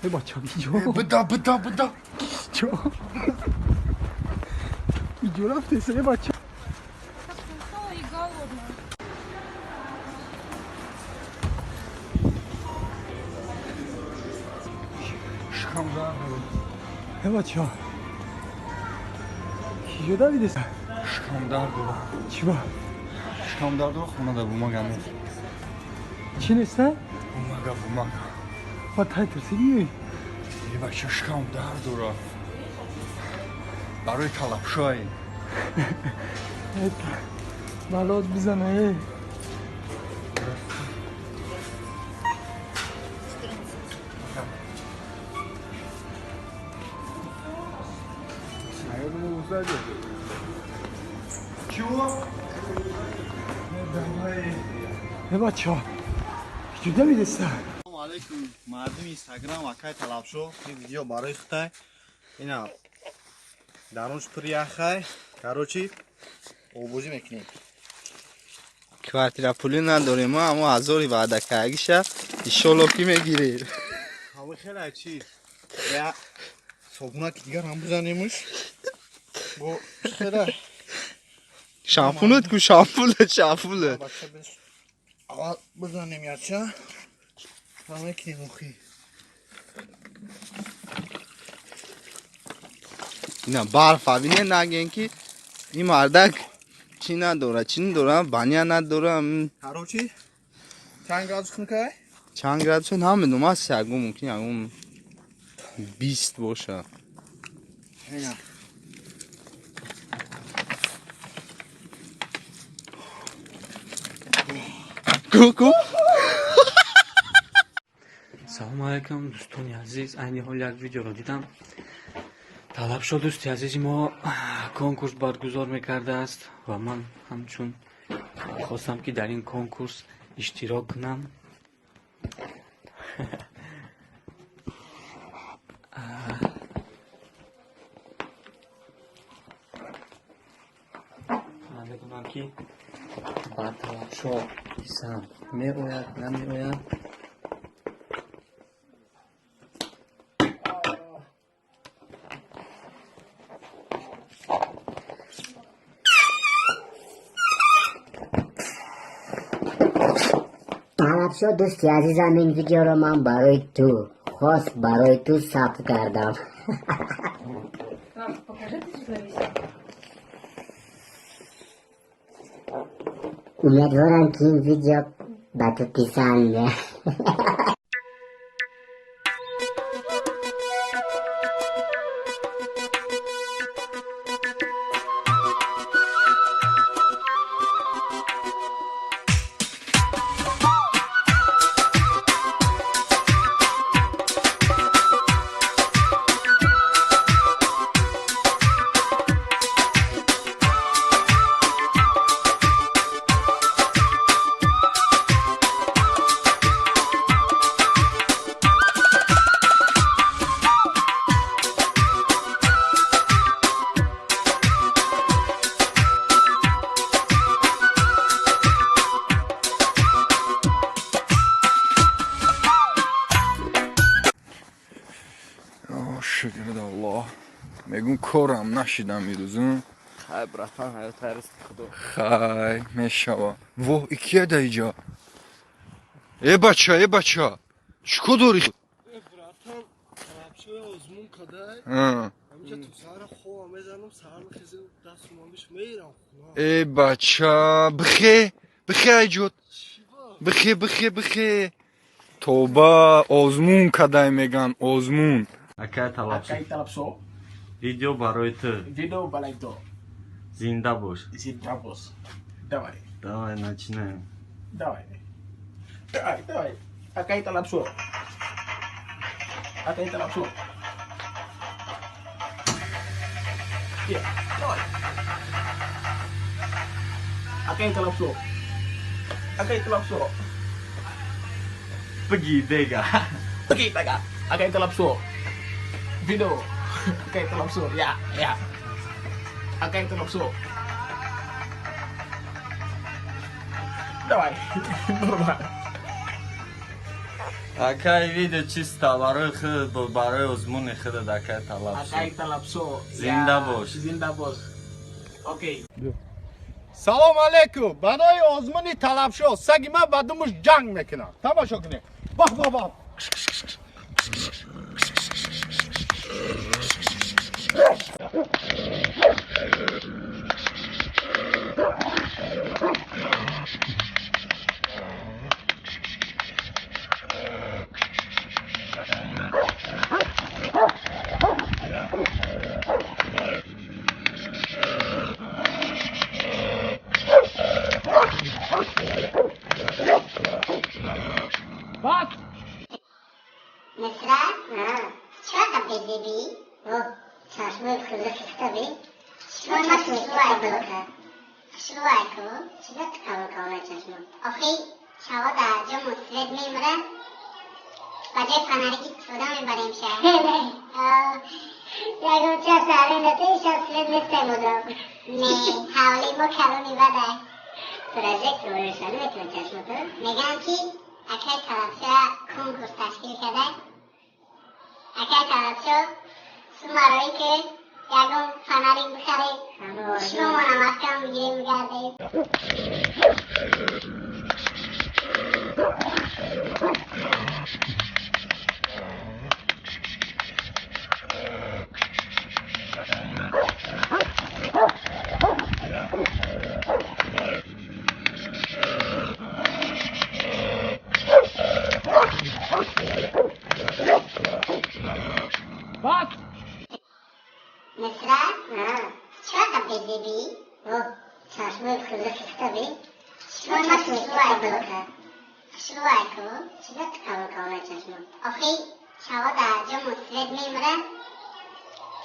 Бача киҷо? Буда, буда, буда. Киҷо? Киҷо рафтеса, э бача? Так устала и голодная. Шикам дард дорад. Э бача. Киҷо давидеса? Шикам дард дорад. Чӣ ба? Шикам дард дорад, хонада бумага нест. Чӣ неста? Бумага, бумага. Ба тай тирсид меоӣ? Э бача, шикам дард дорад. Барои талабшои. Балот бизана, э. Чего? Давай. Э бача. Киҷо давидеса? Салому алейкум, мардуми Инстаграм, акай Талабшо. Ин видео барои хутай. Ина дарунш пур яхай. Короче, обозӣ мекунем. Квартира пулӣ надорем, мо аммо ҳазори ваъда кардагиша иншолло ки мегирем. Ҳавои хеле чи? Я собунаки дигар ҳам бизанемуш. Бо хеле Шампунат ку, шампунат, шампунат. бача бис. Аввал бизанем яча. Ва мекунем охи. Ина барфа бине, нагем ки ин мардак чӣ надора, чӣ надора, баня надора. Короче, чанд градус хунукай? Чанд градус намедонам, аст ягон мумкин ягон 20 боша. Ина. Ку ку. Салому алайкум, дӯстони азиз. Айни ҳол як видеоро дидам. Талабшо дӯсти азизи мо конкурс баргузор мекардааст ва ман ҳамчун хостам, ки дар ин конкурс иштирок кунам. Ман медонам, ки ба Талабшо писанд меояд, намеояд. Талабшо дӯсти азизам, ин видеоро ман барои ту, хос барои ту сабт кардам. Мам, покажи, ты зависит. Умедворам, ки ин видео ба ту писанд меояд. О, шукр Аллоҳ. Мегум корам нашидам ирӯзу. Хай, братан, ҳаёт ҳарис худо. Хай, мешава. Воҳ, икия да иҷа? Э бача, э бача. Чӣ кор дорӣ? Братан, Талабшои озмун кадай. Ҳаминҷа то саҳара хова мезанам, саҳар мехезем, даст сумониш меирам хона. Э бача, бихе, бихе айҷот. Бихе, бихе, бихе. Тоба, озмун кадай меган, озмун. Акай Талабшо. Акай Талабшо. Видео барои ту. Видео барои ту. Зинда бош. Зинда бош. Давай. Давай, начинаем. Давай. Давай, давай. Акай Талабшо. Акай Талабшо. Yeah, давай. Акай Талабшо. Акай Талабшо. Пги дега. Пги дега. Акай Талабшо. Видео. Акай Талабшо. Я, я. Акай Талабшо. Давай. Нормально. Акай, видео чисто барои худ буд, барои озмуни худат, акай Талабшо. Акай Талабшо. Зинда бош. Зинда бош. Окей. Салом алейкум. Барои озмуни Талабшо саги ман ба думуш ҷанг мекунад. Тамошо кунед. Бах бах бах. Мисра? Чӣ безебӣ? Чашмои хузу хихтаби? Хушрӯайку? Чиза калон калона чашмо? Охи, шаво дар ҷому свет мемура, ба ҷои фонарик истифода мебарем ша. Ягон час арендате, ша свет нестай мудрам. Не, ҳавлии мо калони бадай. Прожектор рӯшан мекунад чашмоту. Мегӯям ки акай Талабшо конкурс ташкил карда. Акай Талабшо, сумароӣ ки ягон фонарик бихарем, шумона маҳкам бигирем, бигардем. Мисра? Чӣ безебӣ? Чашмои хузу хихтаби? Хушрӯайку? Чиза калон калона чашмо? Охи, шаво дар ҷому свет мемура,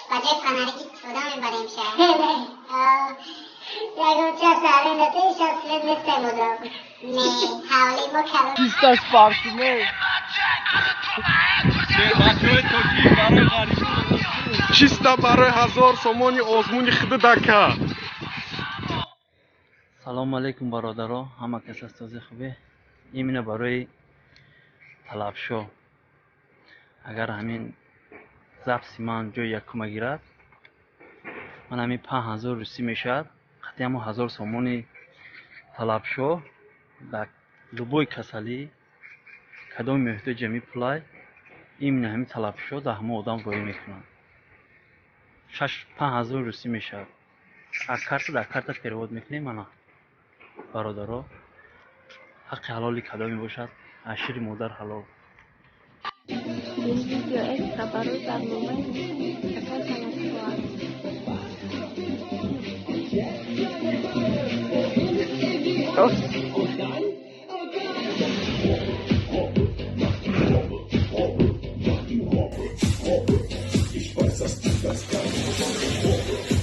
ба ҷои фонарик истифода мебарем ша. Ягон час арендате, ша свет нестай мудрам. Не, ҳавлии мо калон. Чисто спортсмен. Чисто барои 1000 сомони озмуни худадака. Салому алейкум, бародаро, ҳама кас аз тозаи хубе. Именно барои Талабшо, агар ҳамин записи ман ҷои якума гирад, ман ҳамин 5000 русӣ мешавад, қатъи ҳамон 1000 сомони Талабшо дар любой касалӣ, кадоми меҳтоҷи ҳамин пулай, именно ҳамин Талабшо дар ҳамон одам роӣ мекунад. Шаш 5000 русӣ мешавад. Аз карта дар карта перевод мекунем. Ана, бародаро, ҳаққи ҳалоли кадоме бошад, аз шири модар ҳалол. Ин видео экстра барои барномаи Акай Талабшо аст. Ich weiß, dass du das kannst.